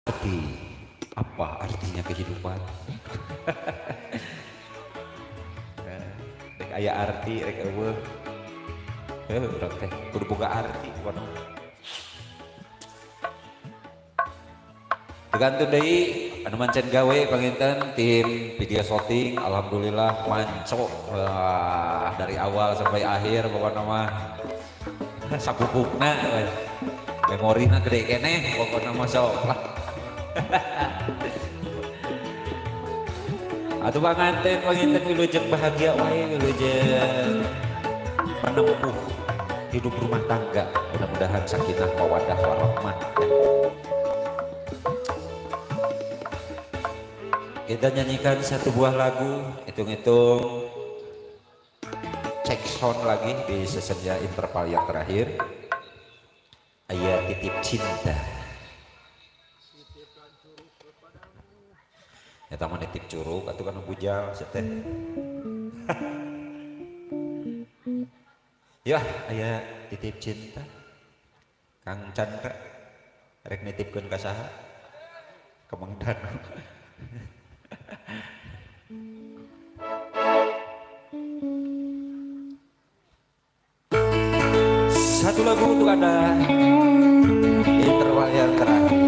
Arti apa artinya kehidupan? Rek aya arti rek eueuh. Heuh urang teh kudu boga arti pokona. Tergantung deui anu mancen gawe panginten tim video shooting alhamdulillah manco. Wah, dari awal sampai akhir pokona mah sapupukna we. Memorina gede keneh pokona mah sok lah. Atuh panganten panginten wilujeng bahagia wae wilujeng menempuh hidup rumah tangga, mudah-mudahan sakinah mawaddah warahmah. Kita nyanyikan satu buah lagu, hitung-hitung cek sound lagi di sesenja interval yang terakhir. Ayat titip cinta. Eta mah nitip curug atuh kana bujal sia teh. Ya, aya titip cinta. Kang Chandra rek nitipkeun ka saha? Ka Mang Danu. Satu lagu untuk Anda, interval yang terakhir.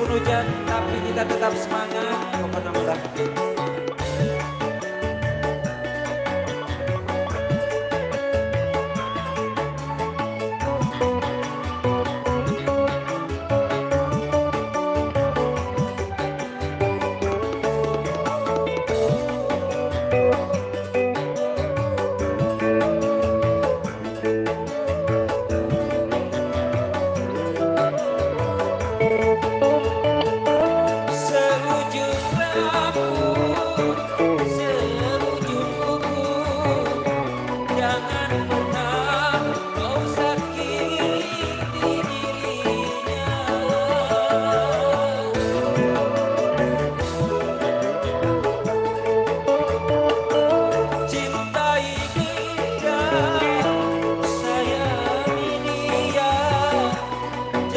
Hujan, tapi kita tetap semangat. Pokoknya udah.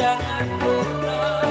Jangan pernah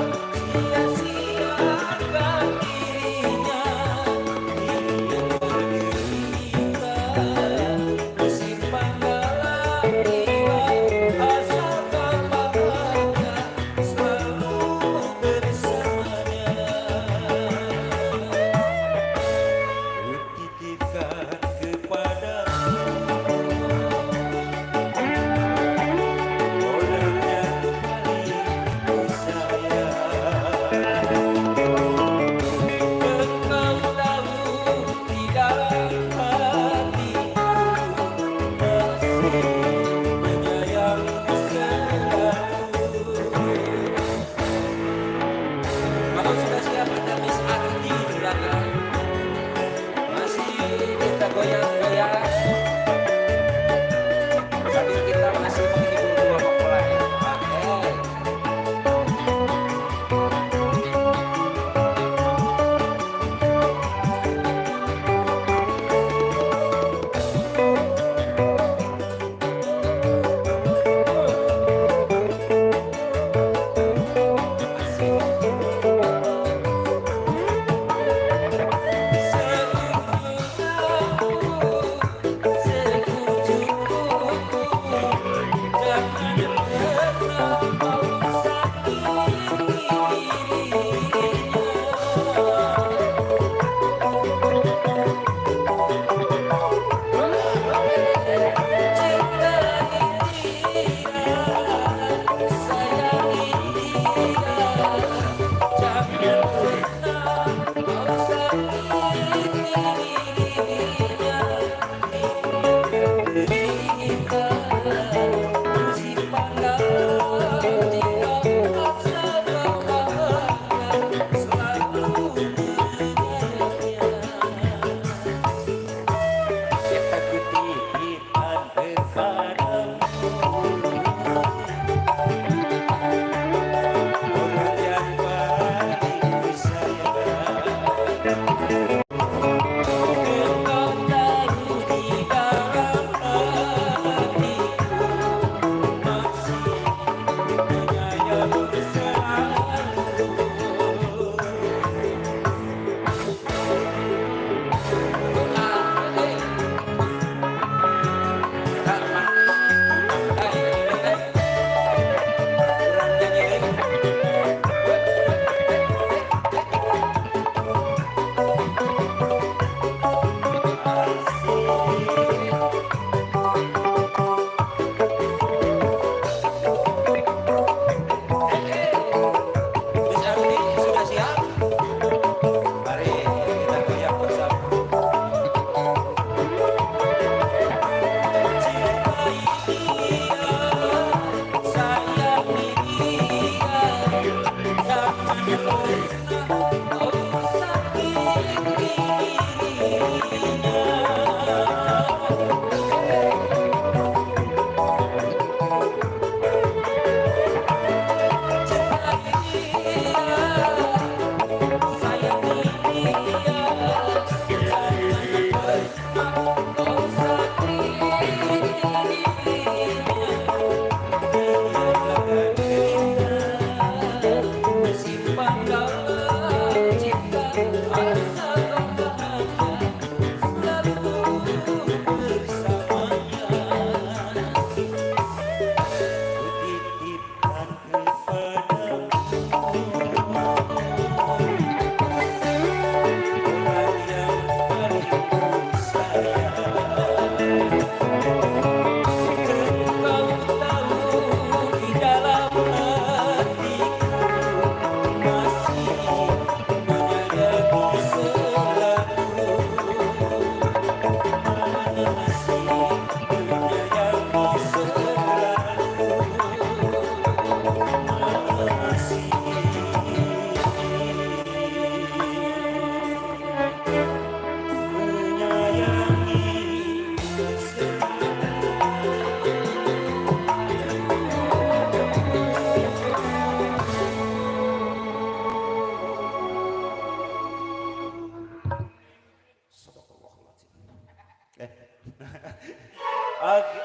Oke.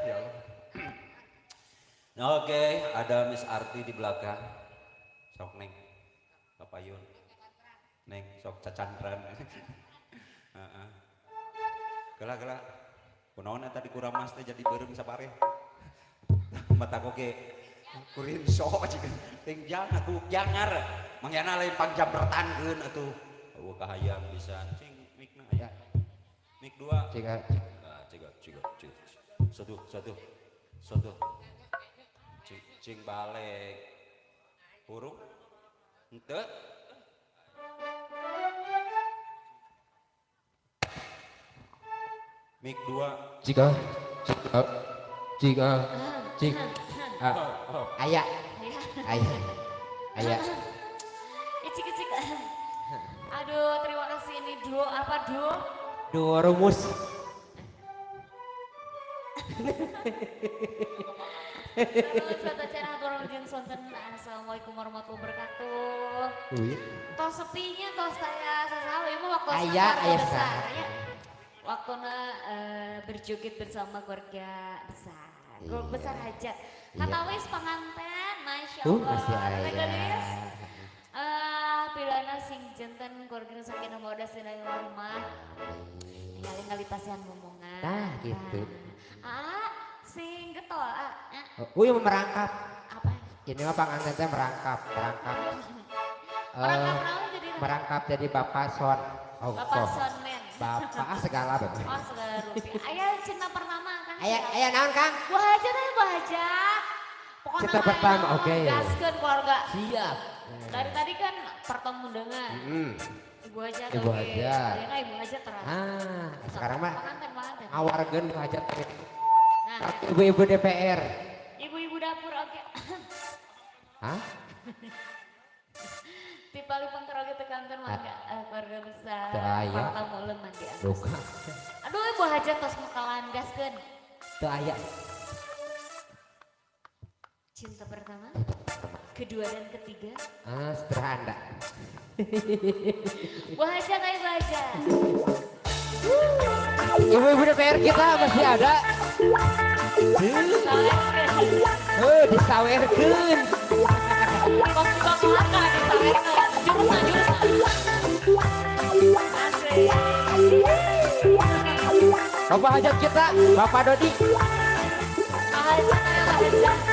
Ya Allah. Nah, oke, ada Miss Arti di belakang. Sok, Neng. Papayun. Neng, sok cacandran. Heeh. Gela gela. Kunaon eta dikuramas teh jadi beureum sapare. Mata oge kurinso jiga ting jangan atuh jangar. Mangyana lain pangjamretankeun atuh. Eueuh kahayang pisan. Cing mikna aya. Mik dua. Cing. Nah, ciga ciga ciga. Satu satu. Satu. Cing cing balik. Hurung. Henteu. Mik dua. Jika jika jika cik aya aya aya. Icik icik. Aduh, terima kasih ini duo apa duo? Duo rumus. Assalamualaikum warahmatullahi wabarakatuh. Tos sepinya tos saya sasawe mah waktu aya aya besar. Waktuna berjoget bersama keluarga besar. Keluarga besar hajat. Kata wis pengantin, masya Allah. Masih aya. Pilana sing janten keluarga sakinah mawaddah warahmah. Ningali-ngali pasihan momongan. Nah, gitu. Ah, sing getol ah. Oh, merangkap. Apa? Ini mah pengantin teh merangkap, merangkap. Merangkap naon jadi? Merangkap jadi bapak son. Oh, bapak sonmen. Bapak segala rupa. Oh, segala rupa. Aya cinta pertama kan. Aya aya naon, Kang? Bu Hajat aya Bu Hajat. Pokoknya cinta pertama, oke. Okay. Gaskeun keluarga. Siap. Dari tadi kan pertemu dengan Ibu Hajat. Ibu Hajat. Ayeuna Ibu Hajat terus. Ah, sekarang mah pengantin. Ngawargeun Bu Hajat. Nah, ibu-ibu DPR. Ibu-ibu dapur oke. Hah? Di paling pengker oge teu kantor mangga keluarga besar. Teu aya. Para tamu leuman di atas. Duka. Aduh, Ibu Hajat tos makalan gaskeun. Teu aya. Cinta pertama, kedua dan ketiga. Ah, setelah Anda. Bu Hajat, ayo Bu Hajat. Ibu-ibu DPR kita masih ada. Oh, disawerkeun. Kok disawerkeun. Jurusan, jurusan. Asik. Bapak Hajat kita, Bapak Dodi. Pak Hajat, ayo Pak Hajat.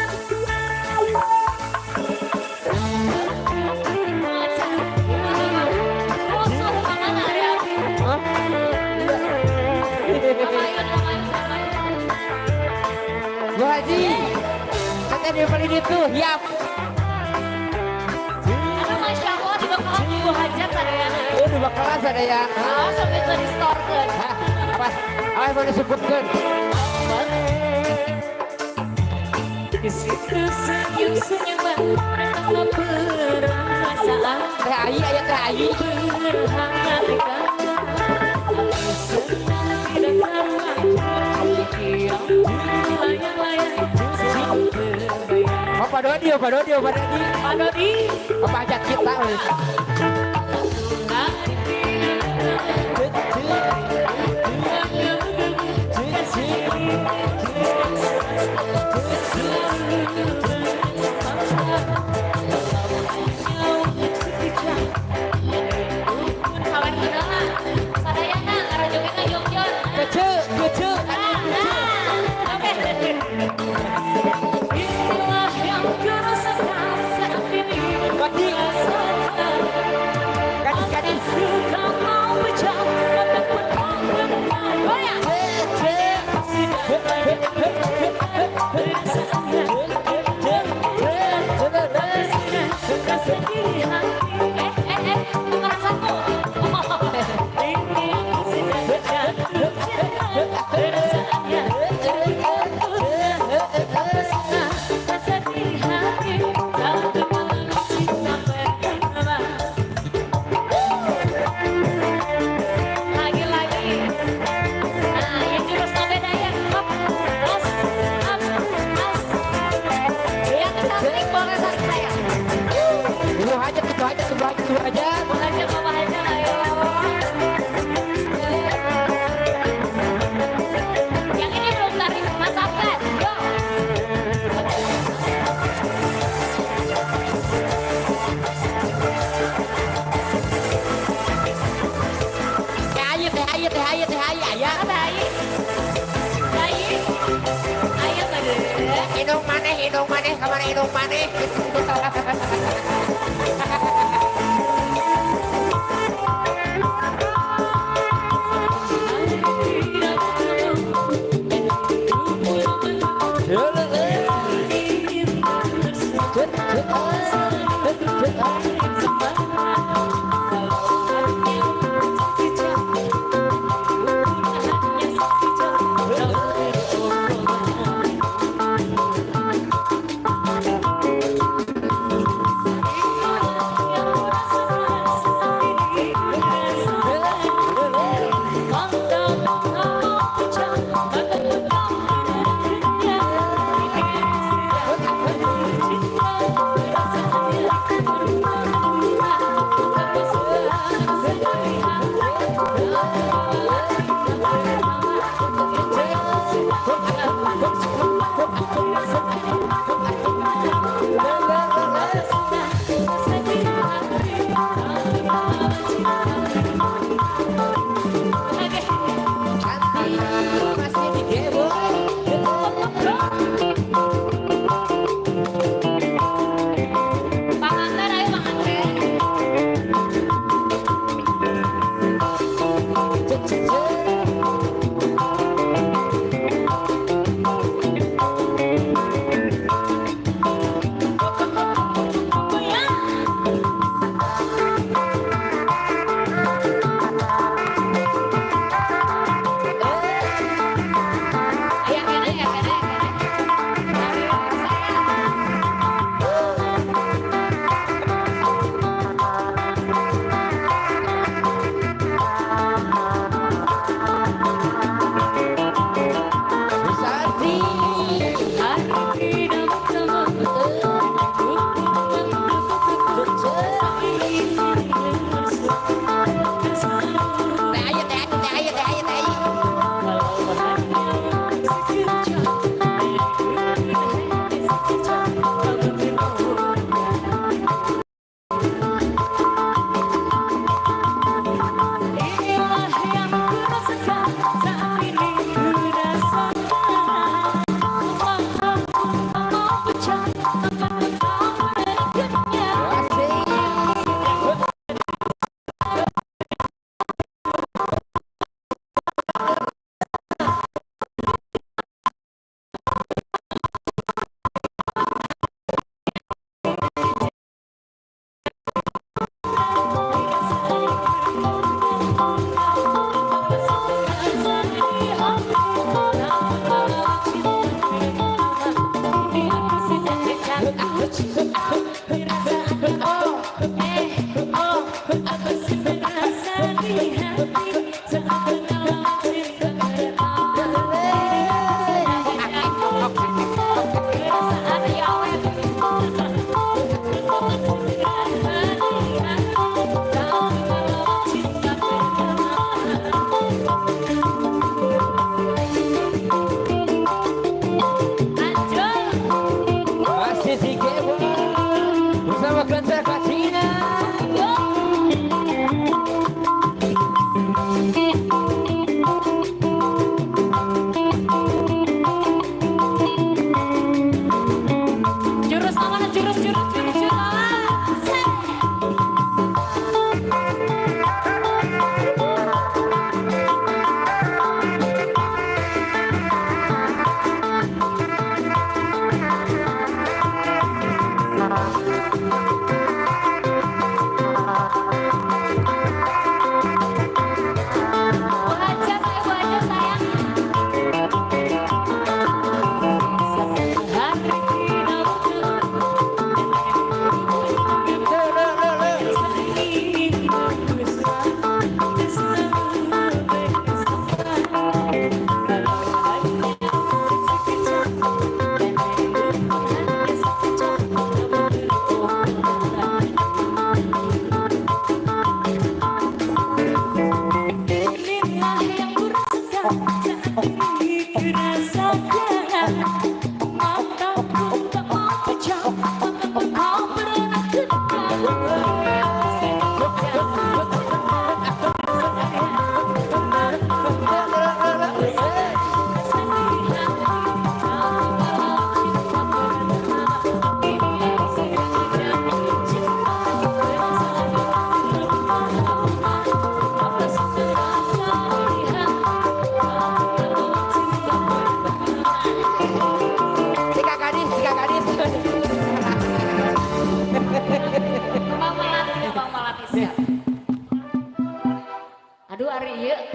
Bu Haji, katanya di paling itu, hiap. Aduh, Masya Allah, di bakalan Ibu Hajat sadayana. Oh, di bakalan sadayana. Oh, sampai itu di store-keun. Hah, apa? Apa mau disebutkan? Di situ senyum-senyuman pertama perasaan. Teh Ayi, ayah Teh Ayi. Berhangat kata, aku senang tidak karuan. Pikiran layang-layang sedang terbayang. Bapak Dodi, Bapak Dodi, Bapak Dodi. Pak Dodi. Bapak Hajat kita. Satu hari tidak Kece, kece, Inilah yang kurasakan saat ini. Bati. Rasakan indung maneh, kamana indung maneh.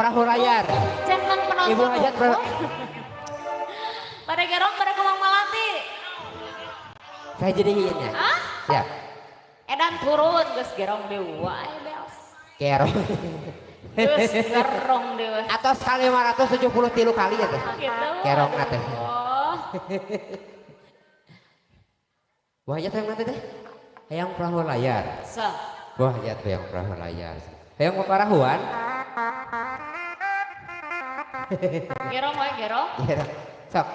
Perahu layar. Jangan penonton. Ibu hajat perahu. Pada gerong, pada kemang malati. Saya jadi hiennya. Hah? Siap. Edan turun geus gerong dewa beos. Gerong. Geus gerong dewa. Atau sekali 573 kali ya teh. Gitu. Gerong teh. Oh. Bu hajat yang nanti teh? Hayang perahu layar. So. Bu hajat hayang perahu layar. Hayang peparahuan. Gerong wae gerong. Gerong. Sok.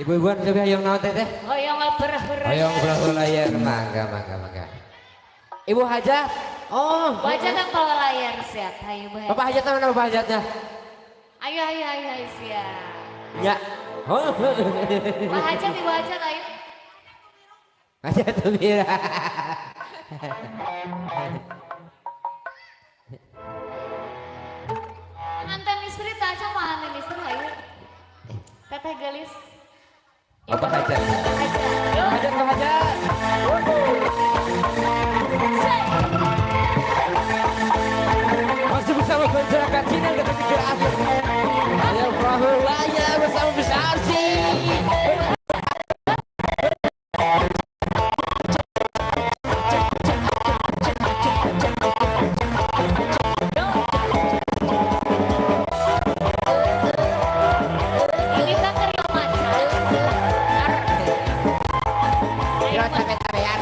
Ibu-ibuan coba hayang naon teh teh? Hoyong perahu layar. Hoyong perahu layar, mangga mangga mangga. Ibu hajat. Oh, Bu hajat yang perahu layar siap. Hayu Bu hajat. Bapak hajat mana Bapak hajatnya? Ayo ayo ayo ayo siap. Ya. Oh. Pak Hajat, Ibu Hajat ayo. Hajat Tumira. Pengantin istri tak aja pengantin istri ayo. Teteh gelis. Apa Hajat? Hajat. Hajat, Pak Hajat. Masih bersama Masyarakat Cina ketiga akhir. Ayo perahu layar bersama Besar Arsi. Ini kan teriak macan. Kira capek-capean.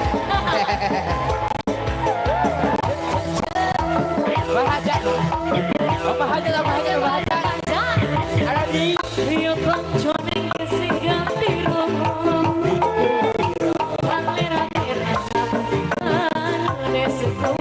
Pak Hajat. Pak Hajat, Pak Hajat, Pak Hajat. Ada di Yo koncone sing gambiro anune suku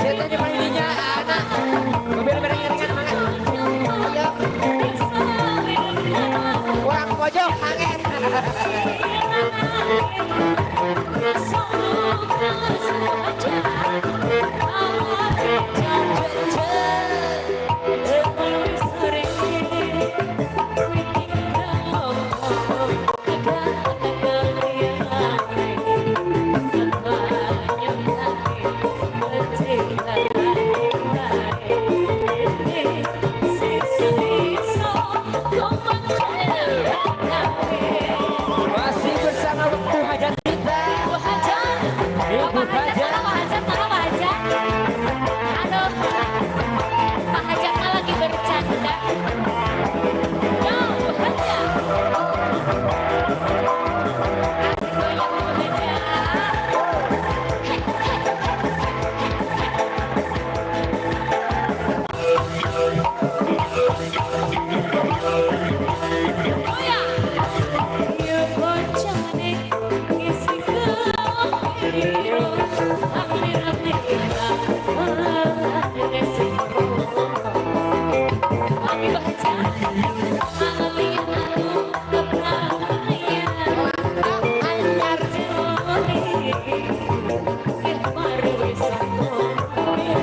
Saya tanya panggilnya anak. Mobil bareng-barengan semangat. Ayo. Kurang pojok angin. Masih bersama waktu hajat kita. Ibu Hajat. Ibu Pak Hajat, Hajat. mana Pak Hajat, mana Pak Hajat? Aduh, Pak Hajat mah lagi bercanda. Yo, Bu Hajat. Asik goyang Bu Hajat. Hei, hei, hei, hei, hei. Goyang.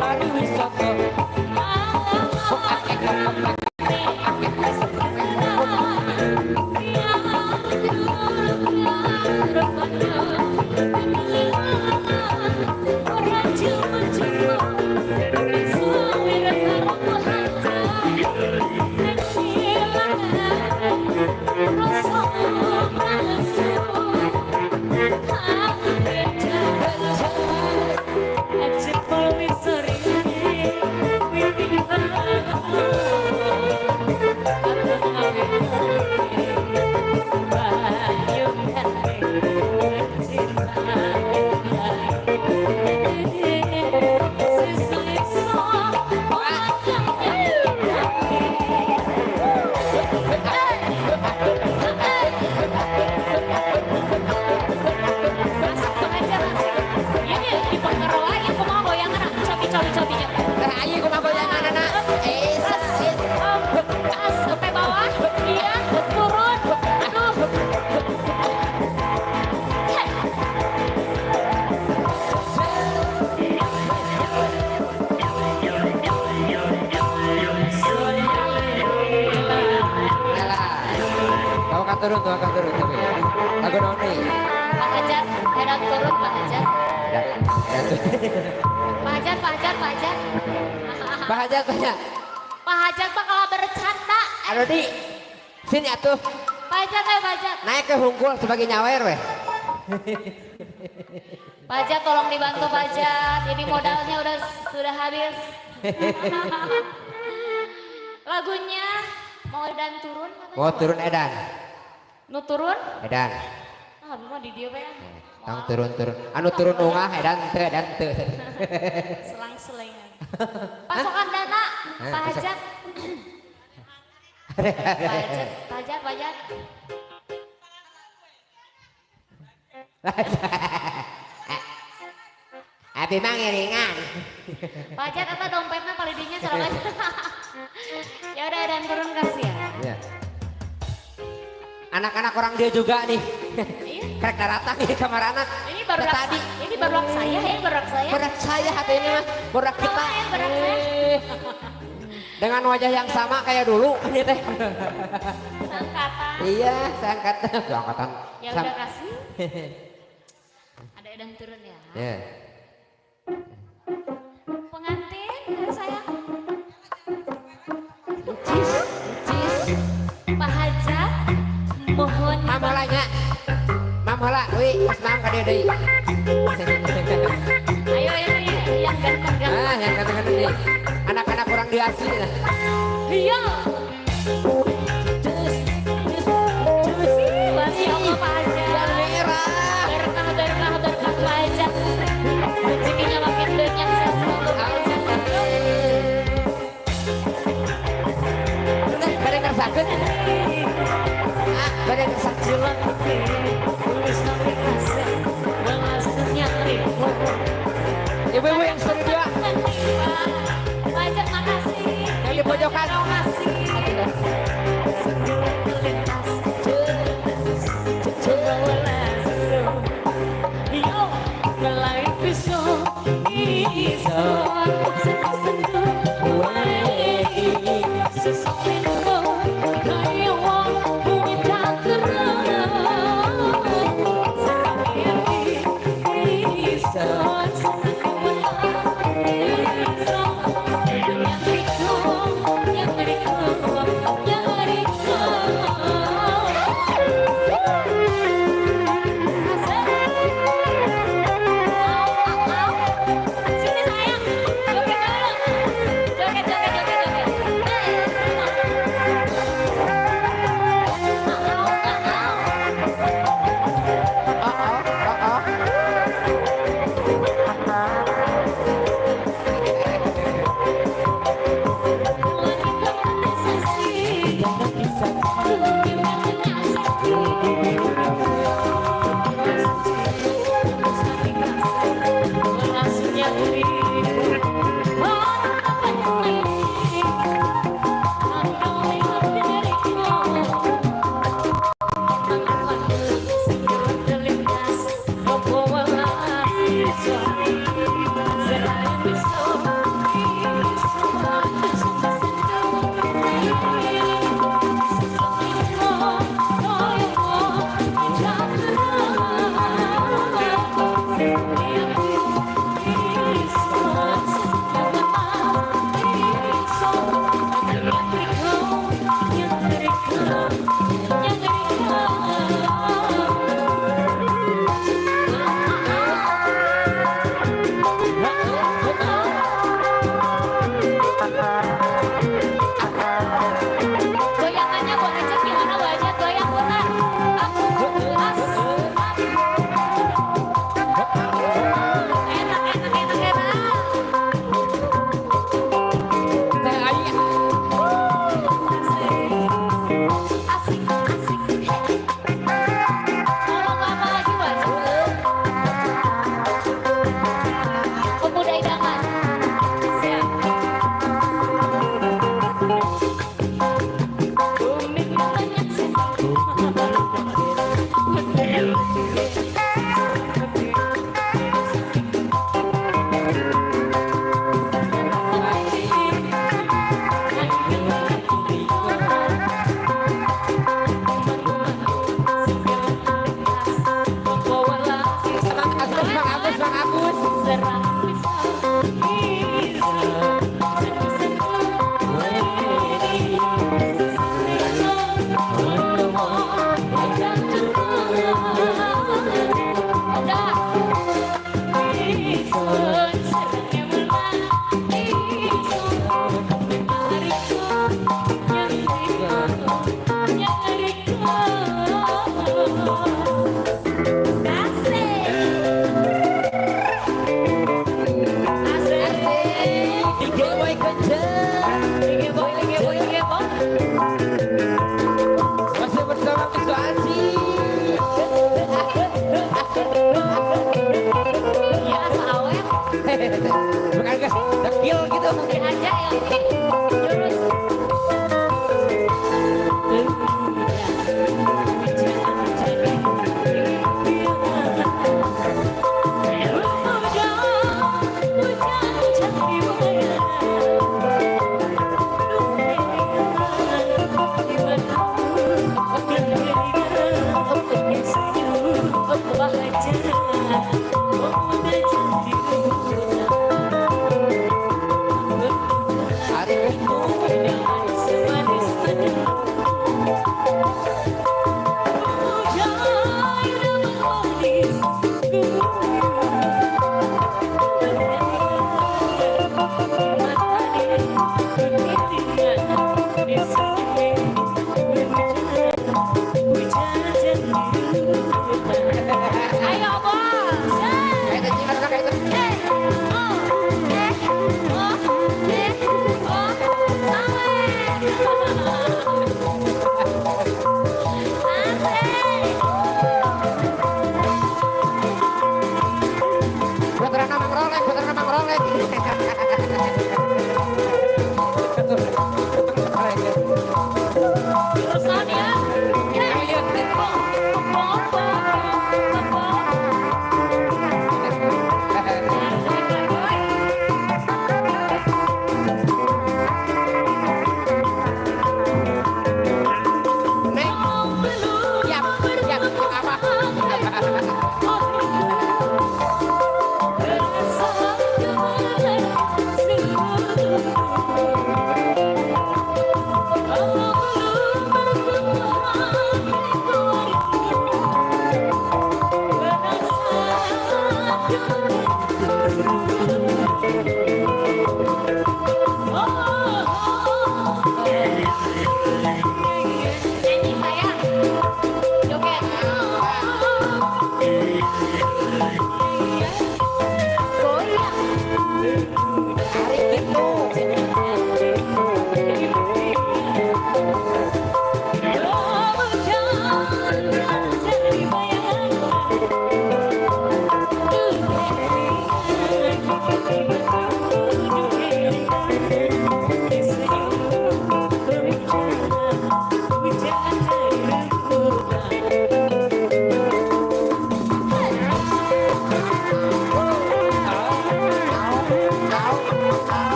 Pariwisata. Masuk Bang Hajar, asik. Ini di Pangkaroa yang kumaha goyangan ah, cobi-cobi-cobinya. Teh ayu kumaha goyangan anak. Eh, Terus, sampai bawah, iya, turun, aduh. Hei. Alah. Kau akan turun, tuh akan turun tapi. Lagu naon nih? Pak Hajar, enak turun Pak Hajar. Ya, ya tuh. Pak Hajar, Pak Hajar, Pak Hajar. Pak Hajat tanya. Pak Hajar mah kalau bercanda. Aduh di. Sini atuh. Pak Hajar, ayo Pak Hajar. Naik ke hungkul sebagai nyawer weh. Pak Hajar tolong dibantu Pak Hajar. Ini modalnya udah sudah habis. Lagunya mau dan turun katanya. Mau turun edan. Nu turun? Edan. Ah, mah di dieu we. Tang turun-turun. Anu turun ungah edan teu edan teu. Selang-selingan. Pasokan dana, Pak Hajat. Pak Hajat, Pak Hajat, Pak Hajat. Abi mah ngiringan. Pak Hajat apa dompetnya palidinya salah aja. Ya udah dan turun kasih ya. Iya. Anak-anak orang dia juga nih. Iya. Krek daratan nih kamar anak. Ini baru tadi. Ini baru saya, ini baru saya. Berak saya hati ini mah, berak kita. Oh, ya, berak saya. Dengan wajah yang sama kayak dulu ini teh. Seangkatan. Iya, seangkatan. Seangkatan. Ya udah kasih. Ada edan turun ya. Iya. Pengantin sayang. Cis, cis. Pak Hajat, mohon. Mamolanya. Mamola, wih, pas mam ka dieu deui. Ayo ini yang ganteng-ganteng. Ah, yang ganteng-ganteng nih. Anak-anak kurang diasih lah. Iya. Cus, cus, cus. Masya Allah Pak Hajat. Yang merah. Berkah, berkah, berkah Pak Hajat. Rezekinya makin banyak, sehat selalu Pak Hajat. Nah, bade ngersakeun. Ah, bade ngersakeun. Ibu-ibu yang studio. Pak Hajat makasih. Yang di pojokan. Makasih. Sini sayang, joget dulu. Joget, joget, joget, joget. Oh, oh, oh, oh.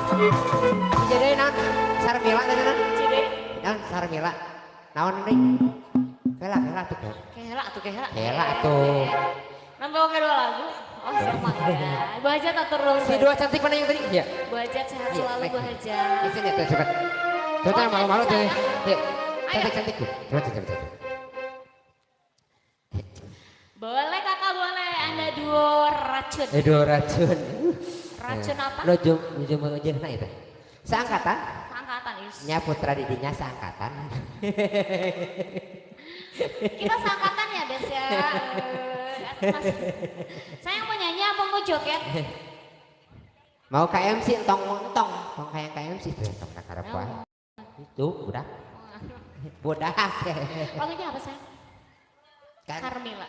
Jadi naon? Sarmila tadi naon? Cide. Naon Sarmila? Naon deui? Kela kela tuh kela. Kela atuh kela. Kela atuh. Nambah oke dua lagu. Oh, sama ya. Bu Hajat atur dulu. Si dua cantik mana yang tadi? Iya. Bu Hajat sehat Iya, selalu baik. Bu Hajat. Di sini tuh cepat. Coba Oh, malu-malu tuh. sayang. Yuk. Ayo. Cantik-cantik tuh. Coba coba coba. Boleh kakak boleh. Anda duo racun. Duo racun. Racun apa? Nujum nujum nah itu. Seangkatan? Seangkatan is. Nya putra didinya seangkatan. Kita seangkatan ya Des ya. Mas, saya mau nyanyi apa mau joget? Mau KMC entong entong, tong kayak KMC tuh entong karep wae. Itu budak. Budak. Lagunya apa sayang? Kan Carmila.